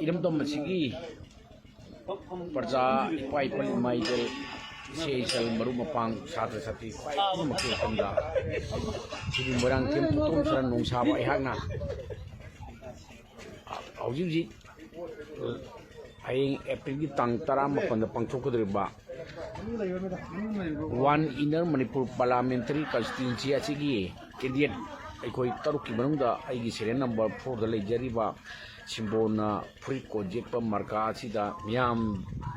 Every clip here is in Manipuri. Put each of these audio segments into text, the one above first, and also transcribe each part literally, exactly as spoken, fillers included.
ꯏꯔꯝꯗꯝ ꯑꯁꯤꯒꯤ ꯄ꯭ꯔꯖꯥ, ꯏꯄꯥ ꯏꯄꯨ, ꯏꯃꯥ ꯏꯕꯦꯜ, ꯏꯆꯦ ꯏꯆꯜ, ꯃꯔꯨꯞ ꯃꯄꯥꯡ, ꯁꯥꯇ꯭ꯔ ꯁꯥꯇ꯭ꯔꯤ ꯈ꯭ꯋꯥꯏ ꯄꯨꯝꯅꯃꯛꯀꯤ ꯃꯐꯝꯗ ꯁꯤꯒꯤ ꯃꯣꯏꯔꯥꯡꯊꯦꯝ ꯇꯣꯇꯣꯝ ꯁꯅꯥ ꯅꯣꯡꯁꯥꯕ ꯑꯩꯍꯥꯛꯅ ꯍꯧꯖꯤꯛ ꯍꯧꯖꯤꯛ ꯍꯌꯦꯡ ꯑꯦꯄ꯭ꯔꯤꯜꯒꯤ ꯇꯥꯡ ꯇꯔꯥꯃꯥꯄꯟꯗ ꯄꯥꯡꯊꯣꯛꯀꯗꯧꯔꯤꯕ One Inner Manipur Parliamentary Constituency ꯑꯁꯤꯒꯤ candidate ꯑꯩꯈꯣꯏ ꯇꯔꯨꯛꯀꯤ ꯃꯅꯨꯡꯗ ꯑꯩꯒꯤ serial number fourꯗ ꯂꯩꯖꯔꯤꯕ ꯁꯤꯝꯕꯣꯜꯅ ꯐꯨꯔꯤꯠ ꯀꯣꯟ ꯌꯦꯛꯄ ꯃꯥꯔꯀꯥ ꯑꯁꯤꯗ ꯃꯤꯌꯥꯝ,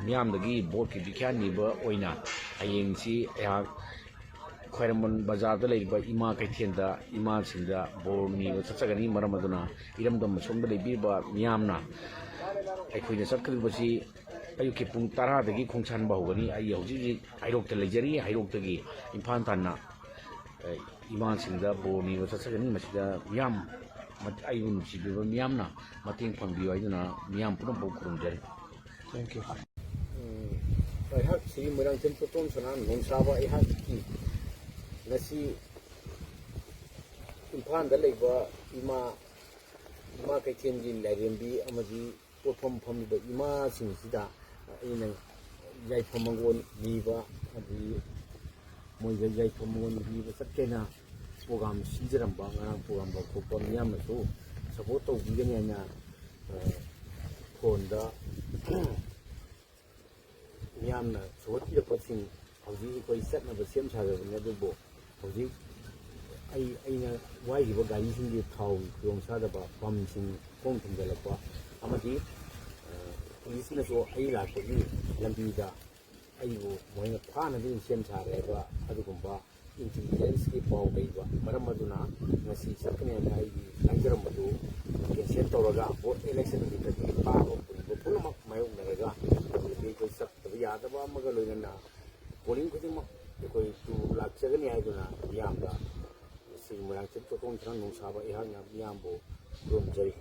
ꯃꯤꯌꯥꯝꯗꯒꯤ voteꯀꯤ ꯚꯤꯈ꯭ꯌꯥ ꯅꯤꯕ ꯑꯣꯏꯅ ꯍꯌꯦꯡꯁꯤ ꯑꯩꯍꯥꯛ ꯈ꯭ꯋꯥꯏꯔꯝꯕꯟ ꯕꯖꯥꯔꯗ ꯂꯩꯔꯤꯕ ꯏꯃꯥ ꯀꯩꯊꯦꯜꯗ ꯏꯃꯥꯁꯤꯡꯗ ꯕꯣꯔ ꯅꯤꯕ ꯆꯠꯆꯒꯅꯤ꯫ ꯃꯔꯝ ꯑꯗꯨꯅ ꯏꯔꯝꯗꯝ ꯑꯁꯣꯝꯗ ꯂꯩꯕꯤꯔꯤꯕ ꯃꯤꯌꯥꯝꯅ ꯑꯩꯈꯣꯏꯅ ꯆꯠꯀꯗꯧꯔꯤꯕꯁꯤ ꯑꯌꯨꯛꯀꯤ ꯄꯨꯡ ꯇꯔꯥꯗꯒꯤ ꯈꯣꯡꯁꯥꯟꯕ ꯍꯧꯒꯅꯤ꯫ ꯑꯩ ꯍꯧꯖꯤꯛ ꯍꯧꯖꯤꯛ ꯍꯩꯔꯣꯛꯇ ꯂꯩꯖꯔꯤ꯫ ꯍꯩꯔꯣꯛꯇꯒꯤ ꯏꯝꯐꯥꯜ ꯇꯥꯟꯅ, ꯑꯦ, ꯏꯃꯥꯁꯤꯡꯗ ꯕꯣꯔ ꯅꯤꯕ ꯆꯠꯆꯒꯅꯤ꯫ ꯃꯁꯤꯗ ꯃꯤꯌꯥꯝ, ꯃꯠ-, ꯑꯩꯕꯨ ꯅꯨꯡꯁꯤꯕꯤꯕ ꯃꯤꯌꯥꯝꯅ ꯃꯇꯦꯡ ꯄꯥꯡꯕꯤꯌꯨ ꯍꯥꯏꯗꯨꯅ ꯃꯤꯌꯥꯝ ꯄꯨꯝꯅꯃꯛꯄꯨ ꯈꯨꯔꯨꯝꯖꯔꯤ꯫ Thank you. ꯎꯝ, ꯑꯩꯍꯥꯛ ꯁ꯭ꯔꯤ ꯃꯣꯏꯔꯥꯡꯊꯦꯝ ꯇꯣꯇꯣꯝ ꯁꯅꯥ ꯅꯣꯡꯁꯥꯕ ꯑꯩꯍꯥꯛꯀꯤ ꯉꯁꯤ ꯏꯝꯐꯥꯜꯗ ꯂꯩꯕ ꯏꯃꯥ, ꯏꯃꯥ ꯀꯩꯊꯦꯜꯒꯤ ꯂꯥꯏꯔꯦꯝꯕꯤ ꯑꯃꯗꯤ ꯄꯣꯠꯐꯝ ꯐꯝꯂꯤꯕ ꯏꯃꯥꯁꯤꯡꯁꯤꯗ ꯑꯩꯅ ꯌꯥꯏꯐ ꯃꯪꯒꯣꯜ ꯅꯤꯕ, ꯑꯗꯒꯤ ꯃꯣꯏꯗ ꯌꯥꯏꯐ ꯃꯪꯒꯣꯜ ꯅꯤꯕ ꯆꯠꯀꯦꯅ program ꯁꯤꯟꯖꯔꯝꯕ, ꯉꯔꯥꯡ program ꯂꯧꯊꯣꯛꯄ ꯃꯤꯌꯥꯝꯅꯁꯨ support ꯇꯧꯕꯤꯒꯅꯤ ꯍꯥꯏꯅ, ꯑ, phoneꯗ ꯃꯤꯌꯥꯝꯅ ꯁꯧꯒꯠꯄꯤꯔꯛꯄꯁꯤꯡ ꯍꯧꯖꯤꯛ ꯑꯩꯈꯣꯏ ꯆꯠꯅꯕ ꯁꯦꯝ ꯁꯥꯖꯕꯅꯤ꯫ ꯑꯗꯨꯕꯨ ꯍꯧꯖꯤꯛ ꯑꯩ, ꯑꯩꯅ ꯋꯥꯏꯔꯤꯕ ꯒꯥꯔꯤꯁꯤꯡꯒꯤ ꯊꯥꯎꯒꯤ ꯈꯨꯗꯣꯡꯆꯥꯗꯕ ꯄꯝꯁꯤꯡ ꯈꯣꯡ ꯊꯤꯟꯖꯤꯜꯂꯛꯄ ꯑꯃꯗꯤ, ꯑ, ꯄꯨꯂꯤꯁꯅꯁꯨ ꯑꯩ ꯂꯥꯛꯄꯒꯤ ꯂꯝꯕꯤꯗ ꯑꯩꯕꯨ ꯃꯣꯏꯅ ꯐꯥꯅꯕꯒꯤ ꯁꯦꯝ ꯁꯥꯔꯦ ꯍꯥꯏꯕ ꯑꯗꯨꯒꯨꯝꯕ intelligenceꯀꯤ ꯄꯥꯎ ꯂꯩꯕ ꯃꯔꯝ ꯑꯗꯨꯅ ꯉꯁꯤ ꯆꯠꯀꯅꯤ ꯍꯥꯏꯅ ꯑꯩꯒꯤ ꯉꯥꯡꯖꯔꯝꯕꯗꯨ cancel ꯇꯧꯔꯒ vote election ꯅꯨꯃꯤꯠꯇꯗꯤ ꯄꯥꯕ ꯄꯨꯔꯤꯕ ꯄꯨꯝꯅꯃꯛ ꯃꯥꯌꯣꯛꯅꯔꯒ ꯍꯧꯖꯤꯛꯇꯤ ꯑꯩꯈꯣꯏ ꯆꯠꯇꯕ ꯌꯥꯗꯕ ꯑꯃꯒ ꯂꯣꯏꯅꯅ polling ꯈꯨꯗꯤꯡꯃꯛ ꯑꯩꯈꯣꯏ ꯇꯨ ꯂꯥꯛꯆꯒꯅꯤ ꯍꯥꯏꯗꯨꯅ ꯃꯤꯌꯥꯝꯗ ꯉꯁꯤ ꯃꯣꯏꯔꯥꯡꯊꯦꯝ ꯇꯣꯇꯣꯝ ꯁꯅꯥ ꯅꯣꯡꯁꯥꯕ ꯑꯩꯍꯥꯛꯅ ꯃꯤꯌꯥꯝꯕꯨ ꯈꯨꯔꯨꯝꯖꯔꯤ꯫